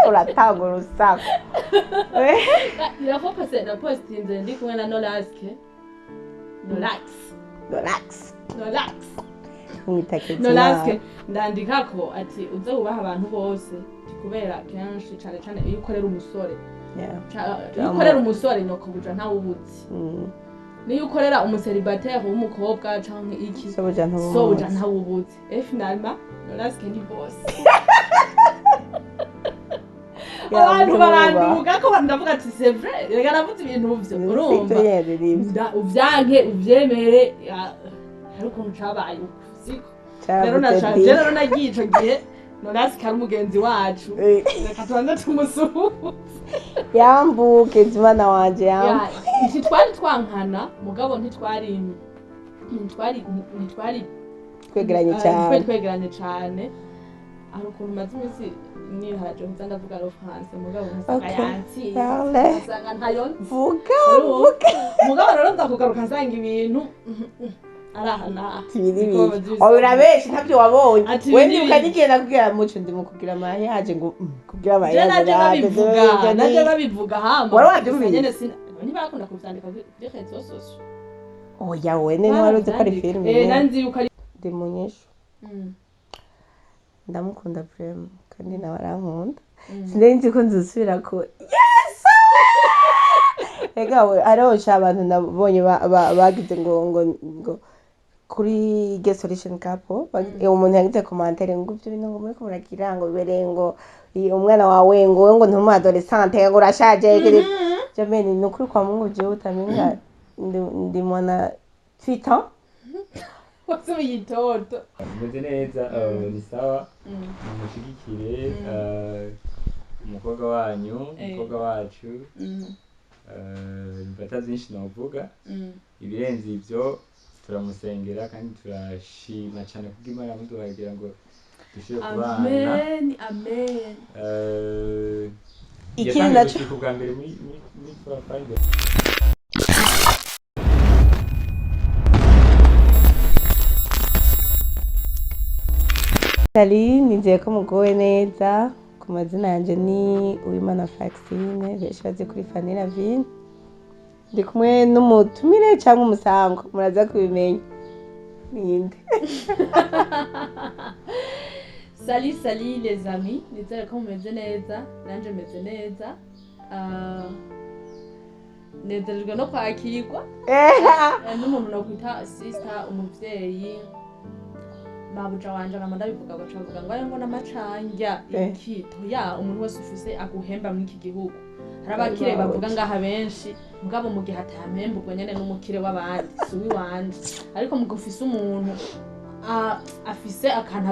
Uratanga urusaku. La fois passée napostinze ndi kumwe na Nolaske, Nolax. Relax. Nolax. Mwita Kezimana. Nolaske, ndandikako ati uze wubaha abantu bose, kubera kenshi cane cane iyo ukorera umusore, iyo ukorera umusore nyokobuja ntawubuzi, niyo ukorera umuseribateri w'umukobwa canke iki, sobuja ntubumuzi. Sobuja ntawubuzi. Et finalement Nolaske ni boss. Abantu baranduga ko ndavuga ati c'est vrai, reka navuze ibintu vyo urumva. Uvyanke uvyemere, hari ukuntu cabaye uko siko rero nashaje, rero nagiye ico gihe Nolaske ari umugenzi wacu, reka tubanze tumusuhuze. Yambu Kezimana wanje, yambu. Ntitwari twankana, mugabo ntitwari twegeranye twari cyane. Twegeranye cane. Hari ukuntu maze iminsi niharaje nza ndavuga le français, mugabo nkasanga yantsinze, Parle. nkasanga ntayo nzi. Vuga. Vuga. Mugabo rero nza kugaruka nsanga ibintu ari aha n'aha. Ibiri Niko bibiri. bavyise. Oya, urabesha, ntabyo wabonye. Ati we ibi ni ndibuka ibi. nigenda kubwira muco ndimo kugira mariage ngo kugira Je mariage naje babivuga, naje babivuga hama Wari wabyumvise? gusa nyene ntibakunda kuvyandika kuri réseaux sociaux. Oya, we ne wari uzi ko ari filime? Eh, nanzi yuko ari Ndi mu nyishu. Ndamukunda vraiment, kandi nawe arankunda. Sinari nzi ko nzosubira ko yes. Ega we arosha abantu nabonye bagize ngo kuri Get Solution Couple, umuntu yagize commentaire ngo ibyo bintu ngo muriko muragira ngo bibereye ngo umwana wawe ngo wowe ngo ntumu adolescente ngo urashaje. Jamani, ni ukuri kwa Mungu, jewe utamenga ndi mwana 8 ans. Wasubiye itoto. Meze neza, ni sawa. Mumushigikire, umukobwa wanyu, umukobwa wacu. Mfata byinshi navuga ibirenze ibyo, turamusengera kandi turashima cyane kubwo Imana yamuduhaye kugira ngo dushobore kubana. Amen, amen. Ikindi Yatangiye naco gushika ubwa mbere muri Finder. Sali, nizeye ko muguwe neza. Ku mazina yanjye ni Uwimana Fraxine, benshi bazi kuri Fanny Lavine. Ndi kumwe n'umutumire cyangwa umusango, muraza kubimenya. Ninde? Salut, salut les amis, nizere ko mumeze neza, nanje meze neza. Nezerejwe no kwakirwa n'umuntu nokwita sister, umuvyeyi, mabuja wanje. Nkama ndabivuga gaca bavuga ngo ayo ngo n'amacanja iki toya. Umuntu wese ufise aguhemba muri iki gihugu, hari abakire bavuga ngaha benshi, mugabo mu gihe atampemba ubwo nyene n'umukire w'abandi si uwiwanje, ariko mu gihe ufise umuntu afise akantu.